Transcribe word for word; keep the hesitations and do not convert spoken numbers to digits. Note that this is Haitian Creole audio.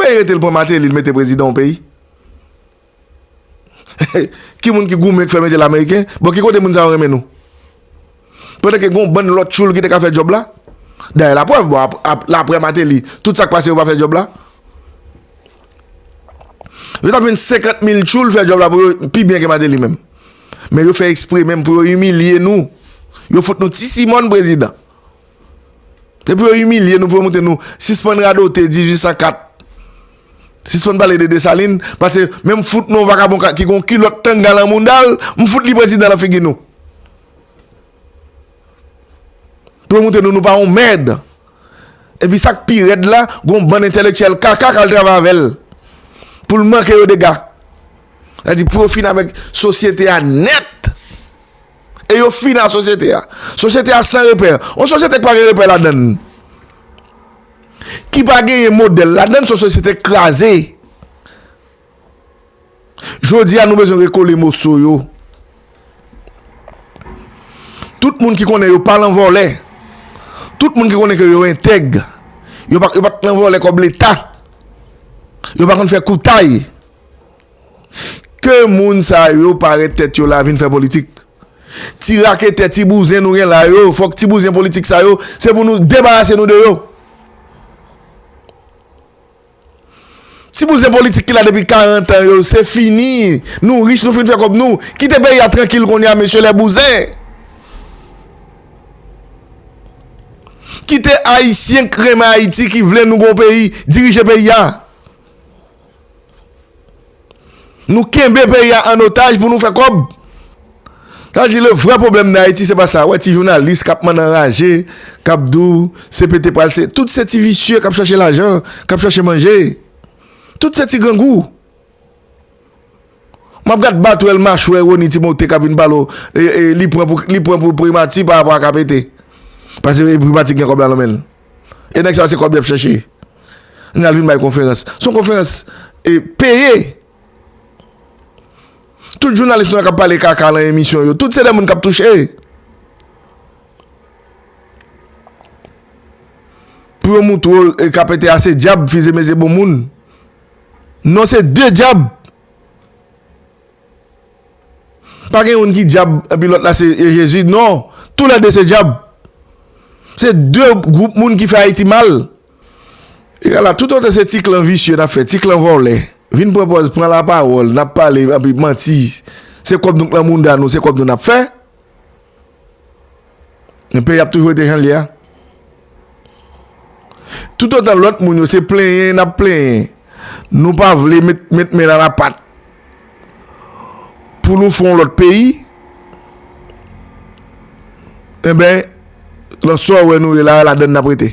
E rete l pran Martelly, l mete prezidan yon peyi. Ki moun ki goumen k fè mete l ameriken? Bon, ki kote moun sa yo renmen nou? Pandan ke gon bann lòt tchoul ki te ka fè djòb la. Dayè, laprèv, bon, ap, ap, laprè Martelly, tout sa k pase yo pa fè djòb la. Yo t ap jwenn senkant mil tchoul fè djòb la pou yo pi byen ke Martelly menm. Men yo fè ekspre menm pou yo imilye nou. Yo fout nou ti simòn prezidan. Se pou yo imilye nou, pou yo montre nou, sispann radote dizuit san kat. Sispann pale de Desalin, paske menm fout nou yon vakabon ka- ki gon kilòt tanga nan mounda l, m fout li prezidan nan figi nou. Pou yo montre nou, nou pa yon mèd. Epi sa k pi rèd la, gon bann entèlektyèl kaka k al travay avè l. Pou l manke yo dega. Sa di pou yo fin avèk sosyete a nèt. E yo fin a sosyete a. Sosyete a san repè. Yon sosyete ki pa gen repè ladan l. Ki pa genyen modèl ladan l, se yon sosyete kraze. Jodi a, nou bezwen rekole moso yo. Tout moun ki konnen yo pa lan vòlè. Tout moun ki konnen ke yo entèg. Yo pa, yo pa t lan vòlè kòb leta. Yo pa konn fè koutay. Ke moun sa yo parèt tèt yo la vin fè politik. Ti raketè, ti bouzen nou gen la yo, fòk ti bouzen politik sa yo, se pou nou debarase nou de yo. Ti bouzen politik ki la depi karant an yo, se fini. Nou rich, nou fin fè kòb nou. Kite peyi a trankil kounye a, mesye lè bouzen. Kite Ayisyen k renmen Ayiti, ki vle nou gon peyi, dirije peyi a. Nou kenbe peyi a an otaj pou nou fè kòb. Sa vle di, le vrè pwoblèm nan Ayiti, se pa sa. Wè, ti jounalis k ap mann anraje, k ap di w C P T pral se, tout se ti visye k ap chache lajan, k ap chache manje. Tout se ti grangou. M ap gad batwèl machwè Rony Timothé k ap vin pale w, e, e, li pran pou, li pran pou primati pa rapò a K P T. Paske primati gen kòb la nan men l. E nèg sa yo se kòb y ap chache. N al vin bay konferans. Se yon konferans, e, peye. Tout jounalis nou yo k ap pale kaka lan emisyon yo, tout se de moun k ap touche. Pou yo moutre w, e, K P T a se dyab, Fize Meze bon moun. Non, se de dyab. Pa gen youn ki dyab, epi lòt la se, e, Jezi. Non, toulède se dyab. Se de gwoup moun ki fè Ayiti mal. Egal la, toutotan se ti klan visye n ap fè, ti klan vòlè. Vin pran pòz, pran lapawòl, n ap pale, epi manti. Se kòb nou k lan mounda nou, se kòb nou n ap fè. Men peyi ap toujou rete jan l ye a. Toutotan lòt moun yo se plenyen n ap plenyen, nou pa vle met, met men nan lapat pou nou fè yon lòt peyi, enben, lan sa w wè nou ye la, ladan n ap rete.